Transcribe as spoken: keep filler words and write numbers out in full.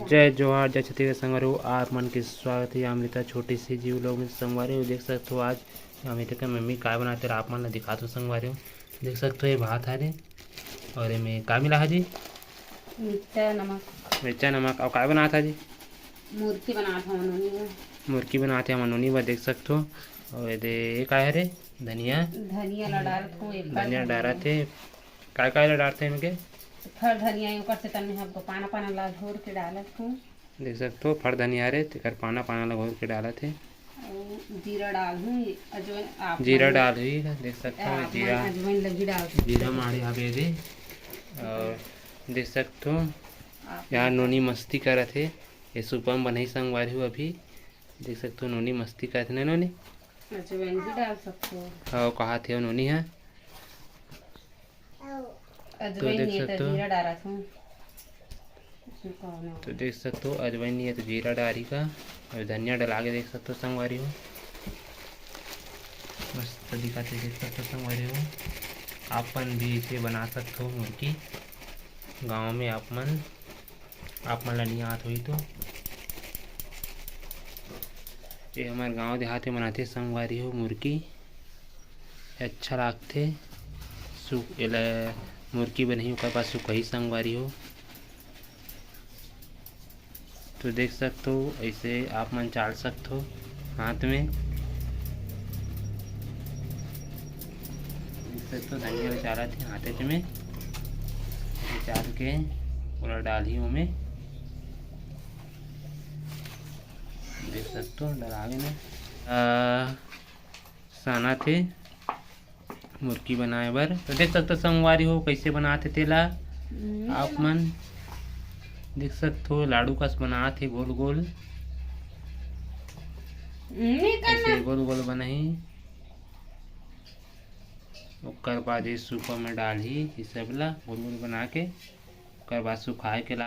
जय जोहार, जय छत्तीसगढ़ संगवारी हो, आप मन के स्वागत हे अमृता छोटी सी जी vlog में। संगवारी हो, देख सकत हो आज अमृता के मम्मी काय बनात हे, आप मन ला दिखात हो संगवारी हो। देख सकत हो ये भात हरे अउ एमे का मिला हे जी? मिर्चा नमक। मिर्चा नमक। अउ काय बनात हे जी? मुरकी बनात हव नोनी बर। मुरकी बनात हे हमर नोनी बर, देख सकत हो। अउ ये दे, ये काय हरे? धनिया। धनिया ला डारत हव, एकर धनिया डारत हे। काय काय ला डारत हे एमे के? फर धनिया, ओकर से तनी हमको पाना पाना ला घोर के डालत हव। देख सकत हो, फर धनिया हरे, तेकर पाना पाना ला घोर के डालत हे। अउ जीरा डालहूँ, अजवाइन आप जीरा मन डालही, देख सकत हो, आप मन जीरा। अजवाइन लगी डाल सकते जीरा हो। माड़ी हावे दे। अउ देख सकत हो, आप यहाँ नोनी मस्ती करत हे। ये सुपा म बनही संगवारी हो अभी। देख सकत हो, नोनी मस्ती करत हे ना नोनी? अजवाइन भी डाल सकते हो। हाँ, कहा थे नोनी है। तो अजवाइन देख नहीं सकते तो हो। जीरा डाला था। इसमें कौन है? तो देख सकते हो, अजवाइन नहीं है तो जीरा डाली का। अउ धनिया डला के देख सकते हो संगवारी हो, मस्त दिखत हे। देख सकते हो संगवारी हो, आप मन भी इसे बना सकते हो मुरकी। गांव में आप मन, आप मन ला नहीं आत होही तो। ये हमर गांव देहात में बनाथे संगवारी हो मुरकी, अच्छा लागथे। सु-, एला मुरकी बनही, ओकर बाद सुकही संगवारी हो। तो देख सकत हो, ऐसे आप मन चाल सकत हो हाथ में। देख सकत हो, धनिया ला चालत हे हाथे में, ऐसे चाल के ओला डालही ओमे। देख सकत हो, डला गे ना। आ, सानत हे मुरकी बनाए बर। तो देख सकत हो संगवारी हो, कैसे बनात हे तेला। हम्म। आप मन देख सकत हो, लाडू कस बनात हे गोल गोल। नहीं करना। ऐसे गोल गोल बनाही। ओकर बाद ये सूपा में डालही ये सब ला गोल गोल बना के। ओकर बाद सुखाए के ला